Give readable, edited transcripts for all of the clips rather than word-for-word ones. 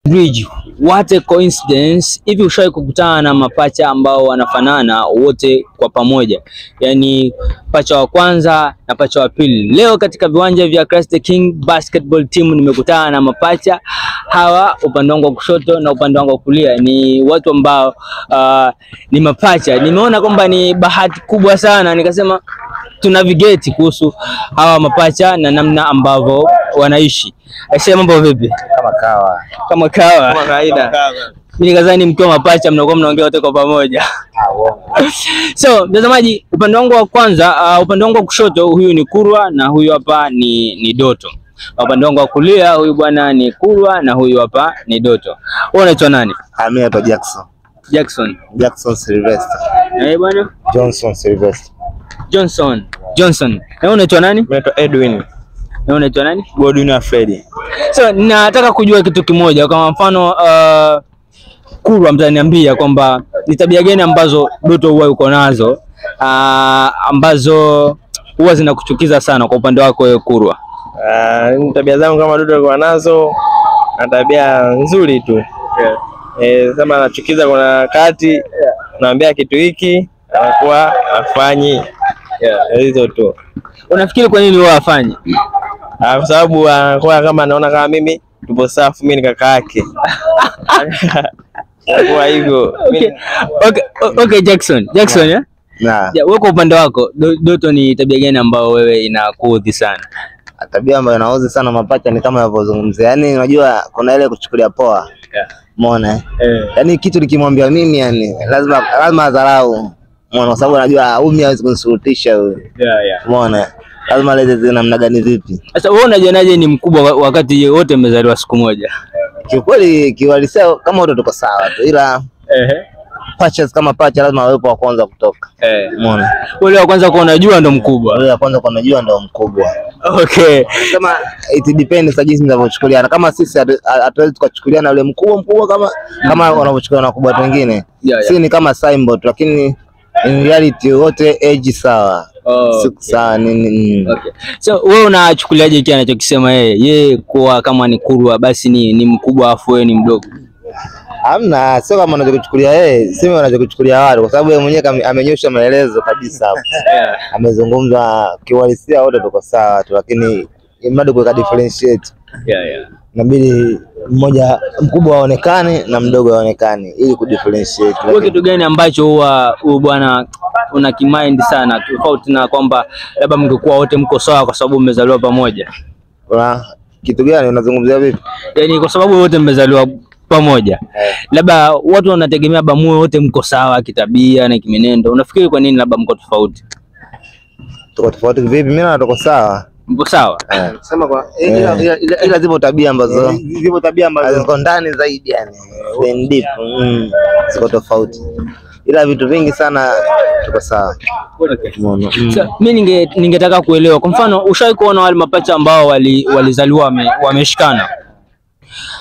Bridge. What a coincidence! Hivi ushawahi kukutana na mapacha ambao wanafanana wote kwa pamoja, yaani pacha wa kwanza na pacha wa pili? Leo katika viwanja vya Christ the King Basketball Team nimekutana na mapacha hawa, upande wangu wa kushoto na upande wangu wa kulia ni watu ambao ni mapacha. Nimeona kwamba ni bahati kubwa sana, nikasema tunavigate kuhusu hawa mapacha na namna ambavyo wanaishi. Aisee, mambo vipi? Kama kawa. Kama kawa. Kama kawaida. Mimi nikadhani mkiwa mapacha mnakuwa mnaongea wote kwa pamoja. Ah, uongo. So, mtazamaji, upande wangu wa kwanza, upande wangu wa kushoto huyu ni Kurwa na huyu hapa ni Doto. Upande wangu wa kulia huyu bwana ni Kurwa na huyu hapa ni Doto. Wewe unaitwa nani? Mimi naitwa Jackson. Jackson. Jackson Sylvester. Na wewe bwana? Johnson Sylvester. Johnson. Johnson. Na wewe unaitwa nani? Mimi naitwa Edwin. Na wewe unaitwa nani? Godwin Alfred. So, nataka kujua kitu kimoja. Kwa mfano Kurwa mtaniambia kwamba ni tabia gani ambazo Doto huwa yuko nazo ambazo huwa zinakuchukiza sana kwa upande wako wewe Kurwa? Tabia zangu kama Doto alikuwa nazo na tabia nzuri tu. Yeah. Kama anachukiza kuna wakati naambia kitu hiki anakuwa afanyi. Hizo tu. Unafikiri kwa nini huwa afanyi? Kwa sababu anakuwa kama anaona kama mimi tupo safu, mimi ni kaka yake. Kwa hivyo Okay, Jackson. Jackson, yeah? Na. Yeah, wewe kwa upande wako Doto ni tabia gani ambayo wewe inakuudhi sana? Tabia ambayo inaudhi sana mapacha ni kama yanavyozungumzia. Yaani unajua kuna ile kuchukulia poa. Yeah. Umeona? Yaani kitu nikimwambia mimi yani lazima adharau. Umeona, kwa sababu anajua huyu hawezi kunisurutisha huyu. Yeah, yeah. Umeona? Lazima alete zile namna gani vipi. Sasa wewe unajionaje ni mkubwa wakati wote mmezaliwa siku moja? Kiukweli kiuhalisia kama wote tuko sawa tu, ila pacha kama pacha lazima wawepo wa kwanza kutoka. Umeona? Wale wa kwanza kuona jua ndo mkubwa. Wale wa kwanza kuona jua ndo mkubwa. Okay. Kama it depends na jinsi mnavyochukuliana. Kama sisi hatuwezi tukachukuliana yule mkubwa kama kama wanavyochukuliana na wakubwa wengine. Yeah, yeah. Sisi ni kama symbol tu, lakini in reality wote age sawa. Oh, okay. Sawa nini. Okay. So wewe unachukuliaje kile anachokisema yeye? Yeye kuwa kama ni Kurwa basi ni mkubwa afu wewe ni mdogo. Hamna, sio kama anachokuchukulia yeye, sio anachokuchukulia wale, kwa sababu yeye mwenyewe amenyosha maelezo kabisa hapo. Yeah. Amezungumza kiuhalisia wote tuko sawa tu, lakini imradi kuweka differentiate. Yeah, yeah. Inabidi mmoja mkubwa aonekane na mdogo aonekane ili kudifferentiate. Wewe kitu gani ambacho huwa huyu bwana una kimind sana tofauti na kwamba labda mngekuwa wote mko sawa kwa sababu mmezaliwa pamoja? Kuna kitu gani unazungumzia vipi? Yaani kwa sababu wote mmezaliwa pamoja. Labda watu wanategemea bamuwe wote mko sawa kitabia na kimenendo. Unafikiri kwa nini labda mko tofauti? Tuko tofauti vipi? Mimi na tuko sawa. Mko sawa? Sema kwa ila zipo tabia ambazo ziko ndani zaidi yani. Then deep. Ziko tofauti. Ila vitu vingi sana tuko sawa. Okay. So, mimi ningetaka kuelewa. Kwa mfano ushawahi kuona wale mapacha ambao walizaliwa wameshikana.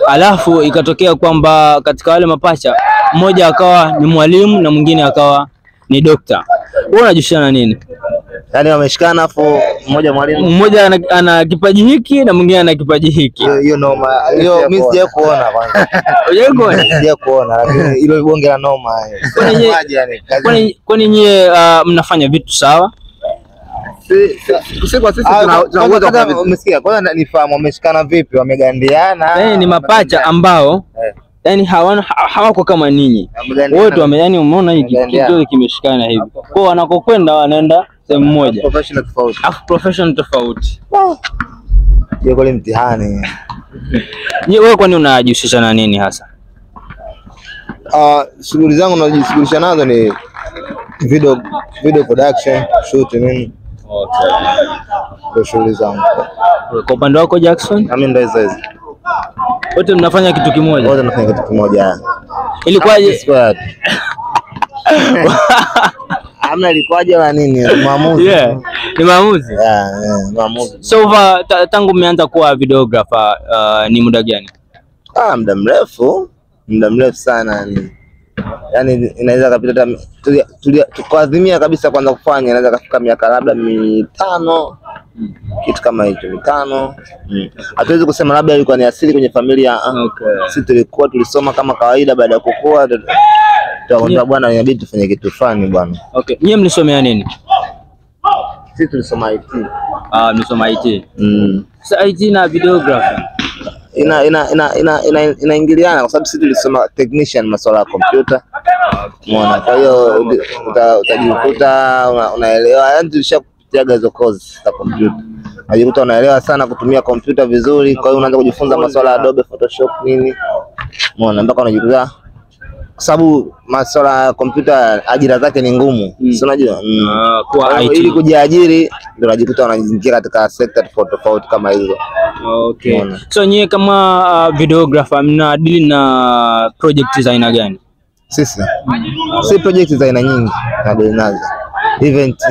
Alafu ikatokea kwamba katika wale mapacha mmoja akawa ni mwalimu na mwingine akawa ni dokta. Wewe unajishana na nini? Yaani wameshikana afu mmoja mwalimu, mmoja ana kipaji hiki na mwingine ana kipaji hiki. Hiyo noma. Hiyo mimi sijawahi kuona kwanza. Hujawahi kuona? Sijawahi kuona, lakini hilo bonge la noma. Kwani nyie mnafanya vitu sawa? Si kwa sisi tuna uwezo wa umesikia. Kwanza nifahamu wameshikana vipi, wamegandiana. Yaani ni mapacha ambao yaani hawako kama ninyi. Wote wame yani umeona hiki kitu kimeshikana hivi. Kwa wanakokwenda wanaenda sehemu moja. Professional tofauti. Afu professional tofauti. Hiyo kweli mtihani. Wewe kwani unajihusisha na nini hasa? Shughuli zangu najishughulisha nazo ni video production, shoot nini. Okay. Ndio shughuli zangu. Kwa upande wako Jackson? Mimi ndio hizo hizo. Wote mnafanya kitu kimoja? Wote tunafanya kitu kimoja. Ilikuwaje? Hamna ilikuwaje wala nini, maamuzi. Yeah, ni maamuzi. Yeah, maamuzi. So tangu mmeanza kuwa videographer ni muda gani? Muda mrefu, muda mrefu sana yani. Yaani inaweza kapita hata tukaazimia kabisa kwanza kufanya, inaweza kafika miaka labda 5 Kitu kama hicho 5. Hatuwezi kusema labda ilikuwa ni asili kwenye familia. Sisi tulikuwa tulisoma kama kawaida, baada ya kukua tukaona bwana inabidi tufanye kitu fulani bwana. Okay. Nyie mlisomea nini? Sisi tulisoma IT. Mlisoma IT. Sasa IT na videography inaingiliana kwa sababu sisi tulisoma technician masuala ya kompyuta. Umeona? Kwa hiyo utajikuta unaelewa, yani tulishapitiaga hizo course za kompyuta. Unajikuta unaelewa sana kutumia kompyuta vizuri, kwa hiyo unaanza kujifunza masuala ya Adobe Photoshop nini. Umeona? Mpaka unajikuta, kwa sababu masuala ya kompyuta ajira zake ni ngumu. Si unajua? Kwa IT. Ili kujiajiri ndio unajikuta unaingia katika sekta tofauti tofauti kama hizo. Okay. So nyie kama videographer mna deal na project za aina gani? Sisi si project za aina nyingi na deal nazo. Event,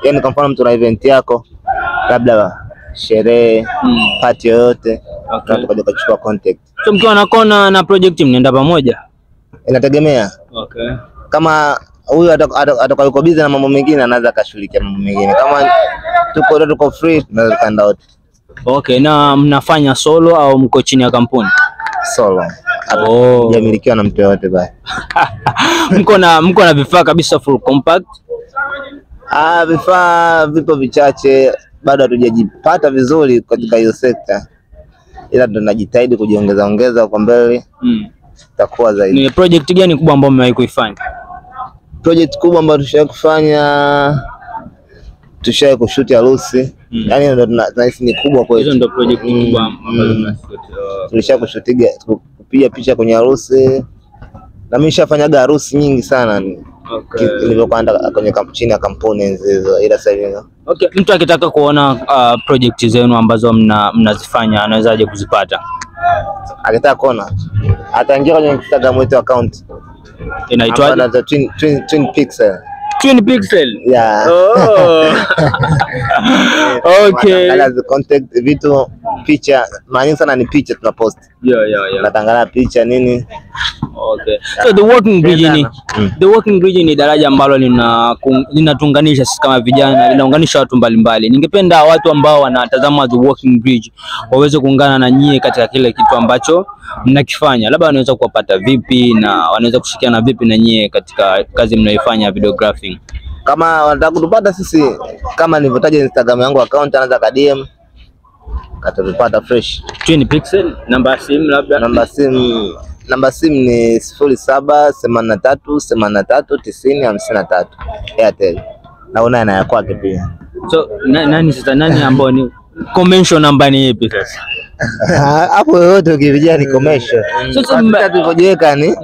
yani kwa mfano mtu na event yako labda sherehe, party yoyote, tukaja kuchukua contact. So mkiwa na kona na project mnaenda pamoja? Inategemea. Okay. Kama huyu atakuwa yuko busy na mambo mengine anaweza akashughulikia mambo mengine. Kama tuko free tunaweza kaenda wote. Okay, na mnafanya solo au mko chini ya kampuni? Solo. Hajamilikiwa na mtu yoyote bali. Mko na vifaa kabisa full compact? Vifaa vipo vichache, bado hatujajipata vizuri katika hiyo sekta. Ila tunajitahidi kujiongeza ongeza kwa mbele. Itakuwa zaidi. Ni project gani kubwa ambayo mmewahi kuifanya? Project kubwa ambayo tushawahi kufanya, tushawahi kushoot harusi. Yaani ndio tunahisi ni kubwa kwetu. Hizo ndio project kubwa ambazo mnashoot. Tulishawahi kushootiga, kupiga picha kwenye harusi. Na mimi nishafanyaga harusi nyingi sana. Okay. Nilivyokuwa kwenye chini ya kampuni hizo, ila sasa hivi. Okay, mtu akitaka kuona project zenu ambazo mnazifanya anawezaje kuzipata? Akitaka kuona ataingia kwenye Instagram yetu account. Inaitwaje? Twin Pixel. Twin Pixel. Yeah. Oh. Okay. Wanaangalia content vitu picha, maana sana ni picha tunapost. Yeah. Tunatangaza picha nini? Okay. So the walking bridge ni the walking bridge ni daraja ambalo linatuunganisha sisi kama vijana, linaunganisha watu mbalimbali. Ningependa watu ambao wanatazama the walking bridge waweze kuungana na nyie katika kile kitu ambacho mnakifanya. Labda wanaweza kuwapata vipi na wanaweza kushirikiana vipi na nyie katika kazi mnayoifanya videographing? Kama wanataka kutupata sisi, kama nilivyotaja Instagram yangu account, anaweza ka DM katupata fresh. Twin Pixel, namba ya simu labda? Namba simu ni 07 83 83 90 53 Airtel. Na una na kwake pia. So nani sasa, nani ambao ni commercial namba ni ipi sasa? Hapo yoyote ukivijia ni commercial. Sasa tulivyojiweka ni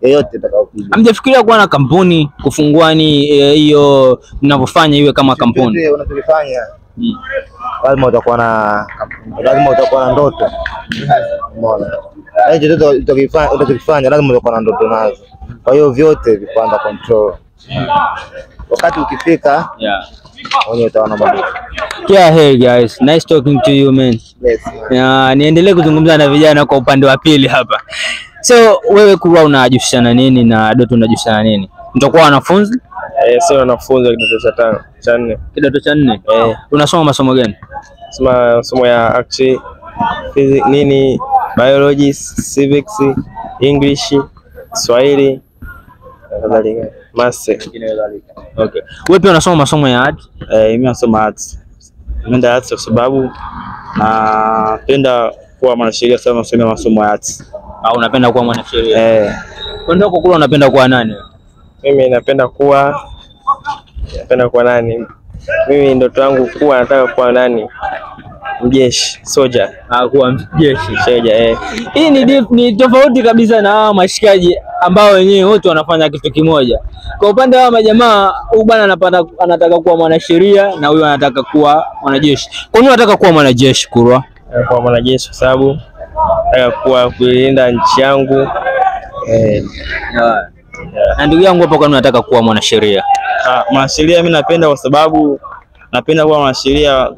yoyote utakayopiga. Hamjafikiria kuwa na kampuni, kufungua ni hiyo mnavyofanya iwe kama kampuni? Unachofanya lazima utakuwa na kampuni, lazima utakuwa na ndoto. Umeona? Yaani chochote utachokifanya lazima utakuwa na ndoto nazo. Kwa hiyo vyote viko under control. Wakati ukifika, wenyewe utaona mambo. Yeah, hey guys, nice talking to you man. Yes. Niendelee kuzungumza na vijana kwa upande wa pili hapa. So wewe kuwa unajihusisha na nini na Doto unajihusisha na nini? Mtakuwa wanafunzi? Sio wanafunzi wa kidato cha 5, cha 4. Kidato cha 4? Unasoma masomo gani? Nasoma masomo ya arts, physics, nini, biology, civics, English, Swahili na kadhalika. Maths. Okay. Wewe pia unasoma masomo ya arts? Mimi nasoma arts. Napenda arts kwa sababu napenda kuwa mwanasheria, sababu nasomea masomo ya arts. Au unapenda kuwa mwanasheria? Kwa kule unapenda kuwa nani? Mimi napenda kuwa nani? Mimi ndoto yangu kuwa nataka kuwa nani? Mjeshi, soja. Kuwa mjeshi, soja. Hii ni tofauti kabisa na hawa mashikaji ambao wenyewe wote wanafanya kitu kimoja. Kwa upande wa majamaa, huyu bwana anataka kuwa mwanasheria na huyu anataka kuwa mwanajeshi. Kwa nini unataka kuwa mwanajeshi Kurwa? Kuwa mwanajeshi kwa sababu nataka kuwa kuilinda nchi yangu. Na ndugu yangu hapa, kwa nini unataka kuwa mwanasheria? Mwanasheria mimi napenda kwa sababu napenda kuwa mwanasheria.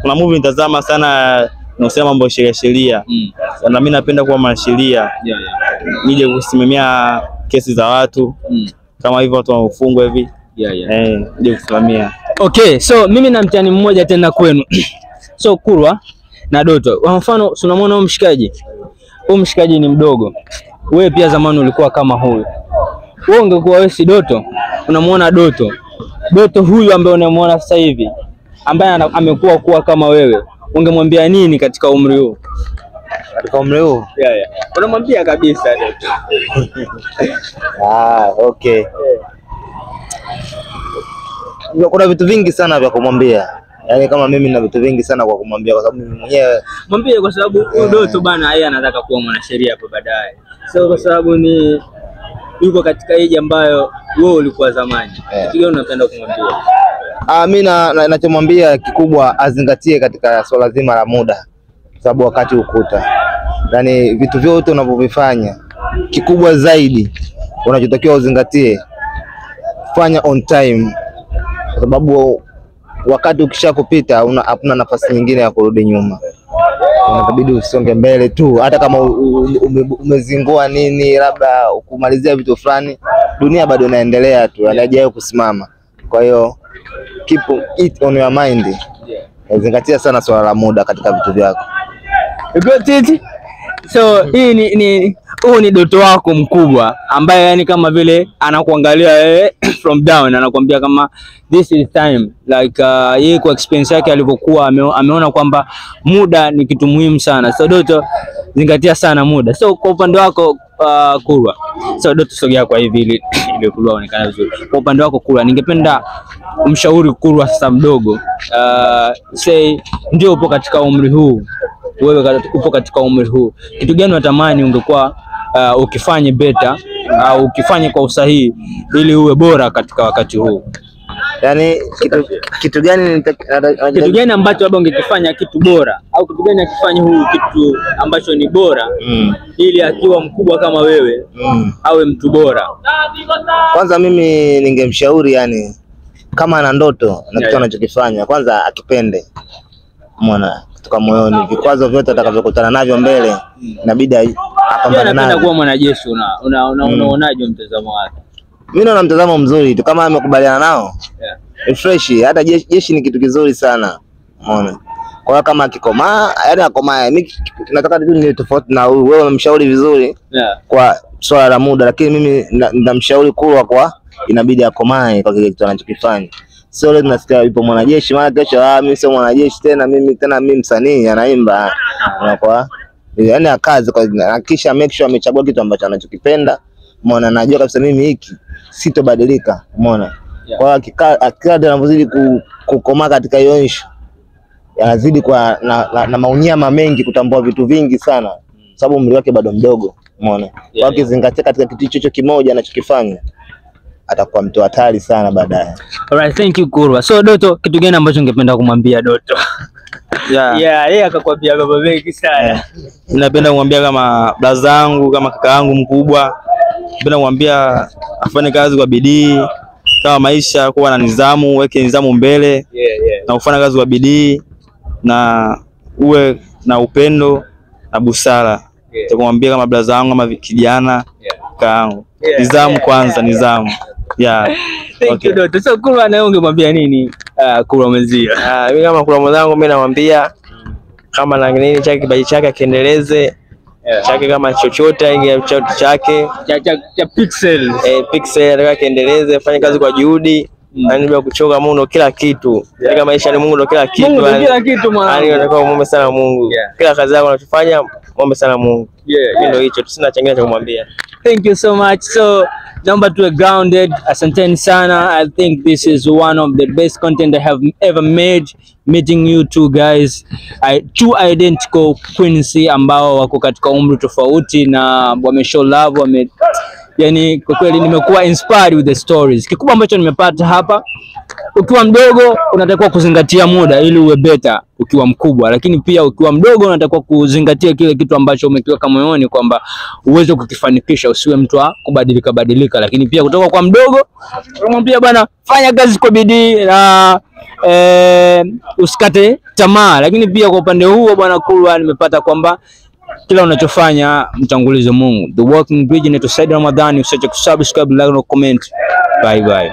Kuna movie nitazama sana inasema mambo ya sheria. Na mimi napenda kuwa mwanasheria. Nije kusimamia kesi za watu. Kama hivyo watu wamefungwa hivi. Nije kusimamia. Okay, so mimi na mtani mmoja tena kwenu. So Kurwa na Doto. Kwa mfano, unamwona huyu mshikaji. Huyu mshikaji ni mdogo. Wewe pia zamani ulikuwa kama huyu. Wewe ungekuwa wewe si Doto, unamuona Doto. Doto huyu ambaye unamuona sasa hivi, ambaye amekuwa kuwa kama wewe, ungemwambia nini katika umri huu? Katika umri huu? Yeah. Unamwambia kabisa Doto. Ah, okay. Kuna vitu vingi sana vya kumwambia. Yaani kama mimi nina vitu vingi sana kwa kumwambia kwa sababu mimi mwenyewe mwambie, kwa sababu huyu Doto bana yeye anataka kuwa mwanasheria hapo baadaye. So kwa sababu ni yuko katika age ambayo wewe ulikuwa zamani. Kitu gani unapenda kumwambia? Mimi nachomwambia kikubwa azingatie katika swala zima la muda, sababu wakati ukuta. Yaani vitu vyote unavyovifanya, kikubwa zaidi unachotakiwa uzingatie, fanya on time, kwa sababu wakati ukishakupita hakuna nafasi nyingine ya kurudi nyuma. Unabidi usonge mbele tu, hata kama umezingua nini, labda kumalizia vitu fulani, dunia bado inaendelea tu, haijawahi kusimama. Kwa hiyo keep it on your mind. Zingatia sana swala la muda katika vitu vyako. Got it? So hii ni huu ni Doto wako mkubwa ambaye yani kama vile anakuangalia wewe from down, anakuambia kama this is time like yeye kwa experience yake alivyokuwa ameona kwamba muda ni kitu muhimu sana. So Doto, zingatia sana muda. So kwa upande wako Kurwa. So Doto, sogea kwa hivi ili Kurwa aonekane vizuri. Kwa upande wako Kurwa, ningependa umshauri Kurwa sasa mdogo. Say ndio upo katika umri huu. Wewe upo katika umri huu, kitu gani unatamani ungekuwa ukifanye better au ukifanye kwa usahihi ili uwe bora katika wakati huu? Yaani kitu gani kitu gani ambacho labda ungekifanya kitu bora, au kitu gani akifanya huu kitu ambacho ni bora ili akiwa mkubwa kama wewe awe mtu bora? Kwanza mimi ningemshauri, yani kama ana ndoto na kitu anachokifanya, kwanza akipende. Umeona, kutoka moyoni, vikwazo vyote atakavyokutana navyo mbele inabidi apambane navyo. Anapenda kuwa mwanajeshi, unaonaje mtazamo wake? Mimi naona mtazamo mzuri tu kama amekubaliana nao. Fresh, hata jeshi ni kitu kizuri sana. Umeona? Kwa hiyo kama akikomaa, yaani akomaa, mimi nataka tu ni tofauti na huyu. Wewe unamshauri vizuri kwa swala la muda, lakini mimi namshauri Kurwa kwa inabidi akomae kwa kile kitu anachokifanya. Sio leo tunasikia yupo mwanajeshi, maana kesho mimi sio mwanajeshi tena, mimi msanii anaimba. Unakuwa yaani akazi kwa hakikisha make sure amechagua kitu ambacho anachokipenda. Umeona, najua kabisa mimi hiki sitobadilika. Umeona? Kwa hiyo akikaa anavyozidi kukomaa katika hiyo issue, anazidi kwa na maunyama mengi, kutambua vitu vingi sana, sababu umri wake bado mdogo. Umeona? Kwa hiyo akizingatia katika kitu hicho kimoja anachokifanya, atakuwa mtu hatari sana baadaye. Alright, thank you Kurwa. So Doto, kitu gani ambacho ungependa kumwambia Doto? Yeye akakwambia mambo mengi sana. Ninapenda kumwambia kama brother yangu, kama kaka yangu mkubwa, napenda kumwambia afanye kazi kwa bidii, kama maisha kuwa na nidhamu, weke nidhamu mbele. Na kufanya kazi kwa bidii na uwe na upendo na busara. Nitakumwambia kama brother yangu, kama kijana kaka yangu. Nidhamu kwanza, nidhamu. Thank you Doto. So Kurwa, na wewe ungemwambia nini Kurwa mwenzio? Mimi kama Kurwa mwenzangu mimi namwambia kama na nini chake, kibaji chake akiendeleze chake, kama chochote ingia chake cha pixel. Pixel anataka akiendeleze, fanye kazi kwa juhudi. Yaani bila kuchoka, Mungu ndo kila kitu. Katika maisha ni Mungu ndo kila kitu. Mungu ndo kila kitu mwanangu. Yaani unatakiwa muombe sana Mungu. Kila kazi yako unachofanya muombe sana Mungu. Mimi ndo hicho, sina chengine cha kumwambia. Thank you so much. So number 2, grounded. Asanteni sana. I think this is one of the best content I have ever made, meeting you two guys. Two identical queens ambao wako katika umri tofauti na wame show love, yani kwa kweli nimekuwa inspired with the stories. Kikubwa ambacho nimepata hapa, ukiwa mdogo unatakiwa kuzingatia muda ili uwe better ukiwa mkubwa, lakini pia ukiwa mdogo unatakiwa kuzingatia kile kitu ambacho umekiweka moyoni kwamba uweze kukifanikisha, usiwe mtu wa kubadilika badilika. Lakini pia kutoka kwa mdogo unamwambia bana, fanya kazi kwa bidii na usikate tamaa. Lakini pia kwa upande huo bwana Kurwa, nimepata kwamba kila unachofanya mtangulize Mungu. The Walking Bridge inaitwa Said Ramadhani. Usiache kusubscribe, like na comment. Bye bye.